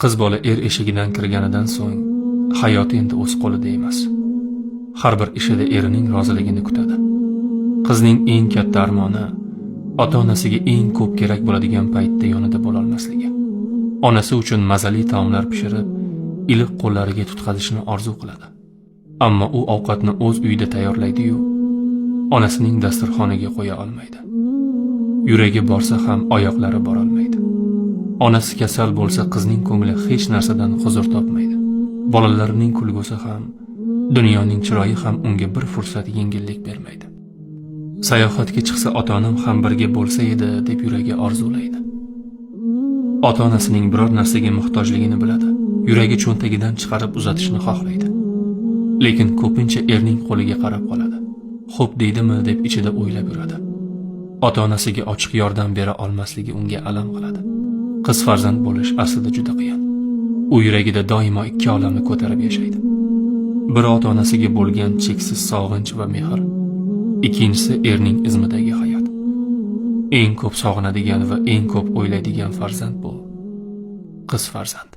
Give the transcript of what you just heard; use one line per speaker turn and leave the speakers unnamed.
Qiz bola er eshigidan kirganidan so'ng hayoti endi o'z qo'lida emas. Har bir ishida erining roziligini kutadi. Qizning eng katta armoni ota-onasiga eng ko'p kerak bo'ladigan paytda yonida bo'lolmasligi. Onasi uchun mazali taomlar pishirib, iliq qo'llariga tutqazishni orzu qiladi. Ammo u ovqatni o'z uyida tayyorlaydi-yu, onasining dasturxoniga qo'ya olmaydi. Yuragi borsa ham oyoqlari borolmaydi. Onasi kasal bo'lsa, qizning ko'ngli hech narsadan huzur topmaydi. Bolalarining kulgusi ham, dunyoning chiroyi ham unga bir fursat yengillik bermaydi. Sayohatga chiqsa ota-onam ham birga bo'lsa edi deb yuragi orzulaydi. Ota-onasining biror narsaga muhtojligini biladi. Yuragi cho'ntagidan chiqarib uzatishni xohlaydi. Lekin ko'pincha erning qo'liga qarab qoladi. Xo'p deydimi deb ichida o'ylab yuradi. Ota-onasiga ochiq yordam bera olmasligi unga alam qiladi. Qiz farzand bo'lish aslida juda qiyin. U yuragida doimo ikki olamni ko'tarib yashaydi. Biri ota-onasiga bo'lgan cheksiz sog'inch va mehr, ikkinchisi erning izmidagi hayot. Eng ko'p sog'inadigan va eng ko'p o'ylaydigan farzand bu qiz farzand.